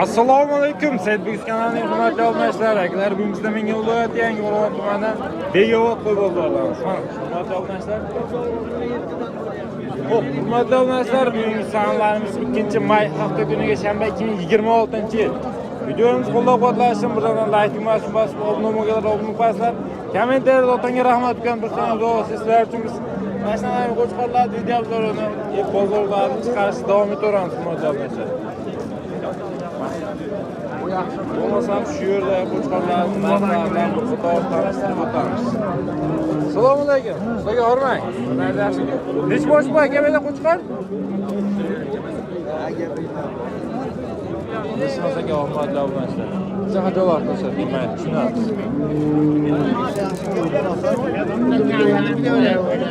Assalomu alaykum, Said Bugs kanalining hurmatli obunachilari. Akalar, bugun biz Namangan viloyati Yangiqo'rg'on tumani Bekobod qo'y bozoridamiz. Mana, hurmatli obunachilar. Xo'p, hurmatli obunachilar, bugungi sonlarimiz 2-may hafta kuniga shanba 2026-yil. Videomizni qo'llab-quvvatlash uchun birdan like tugmasini bosib, obuna bo'lganlar obuna qo'yasizlar. Kommentariyada otangga rahmat degan bir sana duo sizlar uchun biz mashinalarni qo'chqorlarni video obzorini bozorlarni chiqarishni davom etaveramiz, hurmatli obunachilar. Bo'lmasam shu yerda qo'chqorlarni narxlari bilan bir qator tanishtirib o'tamiz. Assalomu alaykum. Sizlarga hormang. Nechi bosh bu aka bu qo'chqor? Adashmasam aka hurmatli obunachilar. Necha javob qilsa bilmaydi, tushunamiz.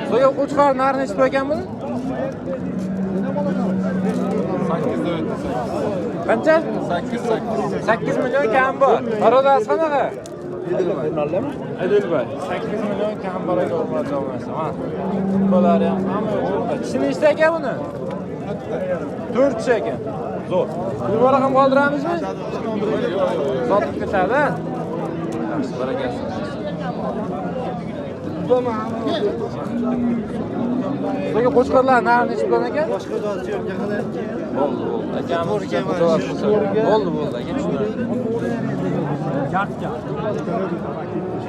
Sizlarga qo'chqor narxi nechi pul ekan buni? 8,8. Qancha? 8 8. 8 million kam bor. Parodasi qanaqa? Edilbay. 8 million kam bor aka hurmatli obunachilar. Mana. Dumbalari ham hamma yo'q. Tishi nechta aka buni? 4 tish ekan. Zo'r. Telefon raqam qoldiramizmi? Sotib ketadi. Yaxshi, barakasi. Sizga qo'chqorlar narxi nechi puldan aka? Bo'ldi, bo'ldi. Akamiz bo'ldi, bo'ldi aka, tushunarli.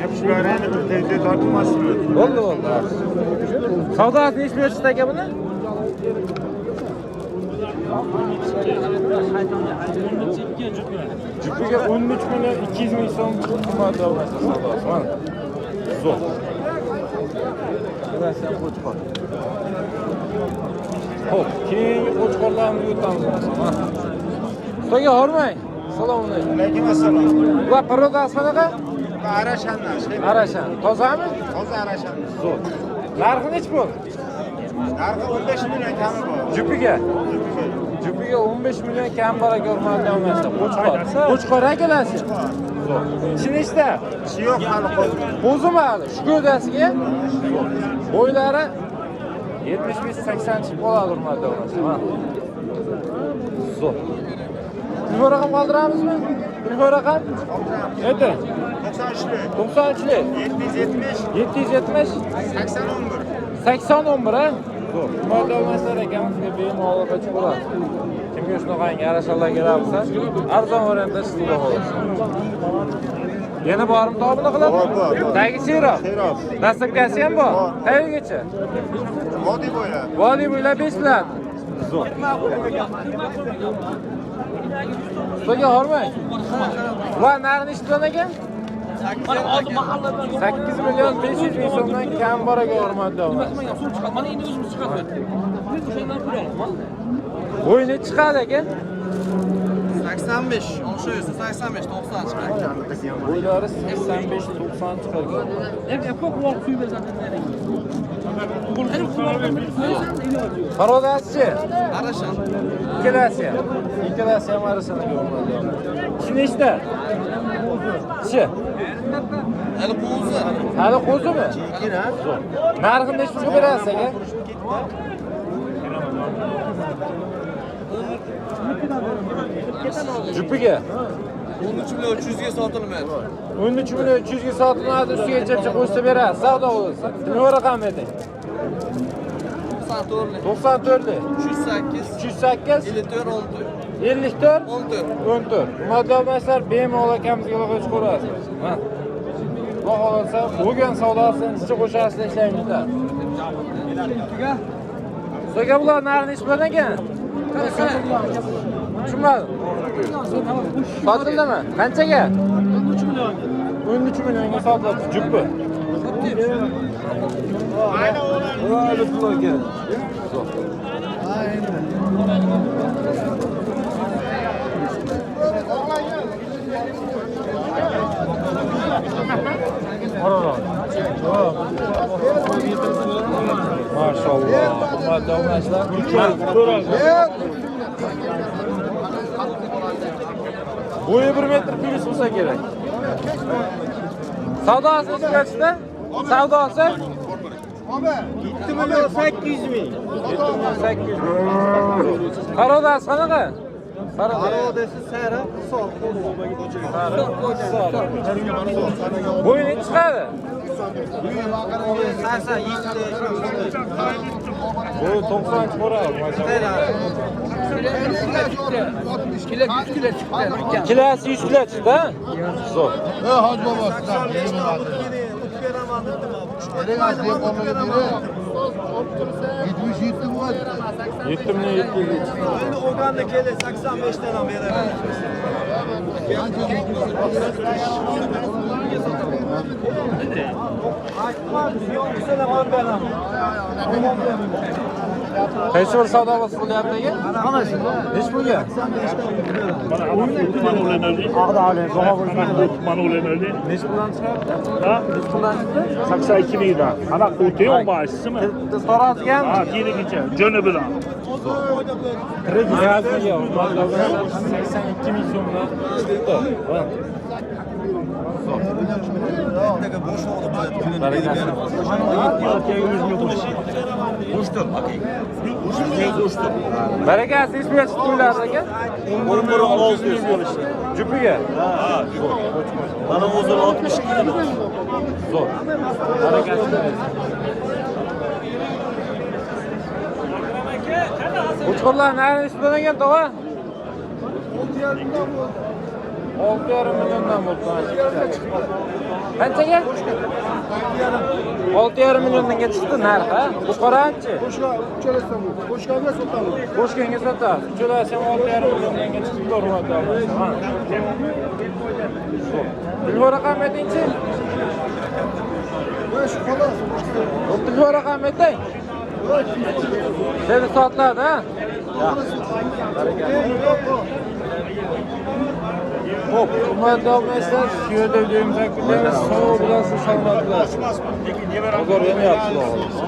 Hepsilerini tartılmazsın. Bo'ldi, bo'ldi. Savdosi nechi pulga chiqdi aka buni? Jupiga 13 million 200 ming so'm qimmat olmasa savdosi. Mana. Zo'r. Ikkalasi ham qo'chqor. Xo'p, keyingi qo'chqorlarni o'tamiz mana. Ustaga hormang. Assalomu alaykum. Aleyküm assalom. Bular parodasi qanaqa? Arashandan. Arashan. Tozami? Toza arashan. Zo'r. Narxi nechi pul? Narxi 15 million kami bor. Jupiga. Jupiga 15 million kam bor aka hurmatli obunachilar. Qo'chqor. Qo'chqor akalasi. Zo'r. Tishi nechta? Tishi yo'q hali qo'zi. Qo'zimi hali? Shu gavdasiga? Bo'ylari 75-80 chiqib qoladi hurmatli obunachilar. Mana. Zo'r. Telefon raqam qoldiramizmi? Telefon raqam? Ayting. 93 93 770 770 80 11. 80 11 ha? Zo'r. Hurmatli obunachilar, akamizga bemalol qochib bo'ladi. Kimga shunaqangi yarashalar kerak bo'lsa, arzon variantda xudo xohlasa. Yana bormi tobini qiladi? Bor, bor, bor. Tagi serob. Serob. Dastlabkasi ham bor. Bor. Qayergacha? Vodiy bo'ylab. Vodiy bo'ylab 5 bilan. Zo'r. Ustaga hormang. Bular narxi nechi puldan ekan? 8 million 500 ming so'mdan kam bor aka hurmatli obunachilar. Mana endi o'zimiz chiqarib. Biz o'shandan ko'ramiz. Bo'yi nechi chiqadi aka? 85, oluşuyorsa 85, 90 çıkar. Bo'ylari 85-90 chiqar ekan. Hep ko'p suv bersan Parodasichi? Araşan. Ikkalasi ham. Ikkalasi ham arasini ko'rmadi. Tishi nechta? Tishi. Hali qo'zi. Hali qo'zimi? Zo'r. Narxini nechi pulga berasiz aka? Jupiga 13 million 300 ga sotilmaydi. 13 million 300 ga sotiladi, ustiga chapcha qo'shsa berasiz, savdo bo'lsa. Nima raqam ayting? 94 94 308 308 54 14. 54 14. 14. Hurmatli obunachilar, bemalol akamizga aloqa chiqarasiz. Mana. Xudo xohlasa, bo'lgan savdosini ichida qo'shasiz ishlaymiz. Ustoga bular narxi nechi puldan ekan? Tushunmadim. Sotildimi? Qanchaga? 13 million. 13 millionga sotildi jupi. Zo'r. Maşallah. Hurmatli obunachilar. Bo'yi 1 metr plyus bo'lsa kerak. Savdosi necha chiqdi? Savdosi 7 million 800 ming. 7 million 800 ming. Parodasi qanaqa? Parodasi sariq, Hisor. Sariq. Bo'yi necha chiqadi? 87. Bu 90 chiqaradi. Kilo 100 kilo chiqdi. Kilasi 100 kilo chiqdi, ha? Zo'r. Hoji bobo, Yetti million yetti yuz chiqdi. Endi o'ganda keldi 85 dan ham beraman. Qaysi bir savdo bo'lsa bo'lyapti aka? Hammasi. Nechi pulga? Nechi puldan chiqyapti? Ha? Nechi puldan chiqdi? 82 mingdan. Ana qo'ti yo'q mı? Tarozigami? Ha, tirigicha, jo'ni bilan. Taroziga 82 ming so'mdan chiqdi. Ertaga bo'sh vaqt bo'ladi. Barakasi nechi pulga chiqdi ular aka? 11 million 600 bo'lishdi. Jupiga? Mana o'zini 62 kilo. Zo'r. Barakasi. Qo'chqorlar nari nechi puldan ekan tog'a? 6,5 milliondan bo'ldi. Qanchaga? 6,5 milliondan chiqdi narx, ha? Bu qoranchi? Qo'shganga sotamiz. Qo'shganga sotasiz. Uchalasi ham 6,5 milliondan chiqdi, hurmatli obunachilar. Ha. Telefon raqam aytingchi. Telefon raqam ayting. Seni sotiladi, ha? Xo'p, hurmatli obunachilar, shu yerda videomizni yakunlaymiz. Sog' bo'lasiz, salomat bo'lasiz. Bozor yonyapti, xudo xohlasa.